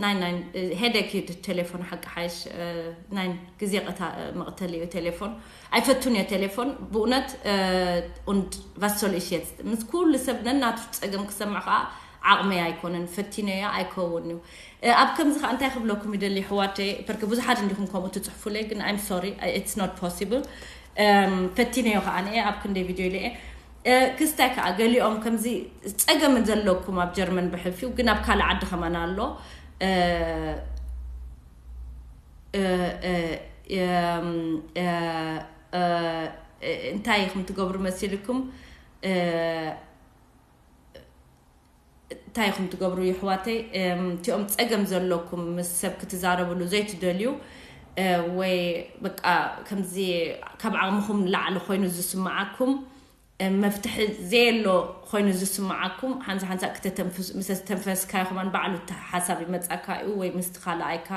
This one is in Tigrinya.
ናይ ናይ ሄደክ እዩ ቴሌፎን ሓቂ ሓይሽ ናይ ግዜ ቀታ መቕተል እዩ ቴሌፎን ኣይፈቱን እየ ቴሌፎን ብእውነት und was soll ich jetzt ምስ ኩሉ ሰብ ነናቱ ፀገም ክሰምዕ ከዓ ዓቕመይ ኣይኮነን ፈቲነዮ ኣይከውን እዩ ኣብ ከምዚ ከዓ እንታይ ክብለኩም ይደሊ ሕዋተይ ፐርከ ብዙሓት እንዲኹም ከምኡ ትፅሕፉለይ ግን I'm sorry it's not possible ፈቲነዮ ከዓ ኣብ ክንደይ ቪድዮ ኢለ ክስታይ ከዓ ገሊኦም ከምዚ ፀገም ዘለኩም ኣብ ጀርመን ብሕልፊው ግን ኣብ ካልእ ዓዲ ከማን ኣሎ እንታይ ኢኹም ትገብሩ መሲልኩም እንታይ ኢኹም ትገብሩ ይሕዋተይ እቲኦም ፀገም ዘለኩም ምስ ሰብ ክትዛረብሉ ዘይትደልዩ ወይ በቃ ከምዚ ካብ ዓቕምኹም ንላዕሊ ኮይኑ ዝስምዓኩም መፍትሒ ዘየሎ ኮይኑ ዝስምዓኩም ሓንሳ ሓንሳ ክተተንፈስካ ይኹማን ባዕሉ ሓሳብ ይመፃካ እዩ ወይ ምስቲ ካልኣይካ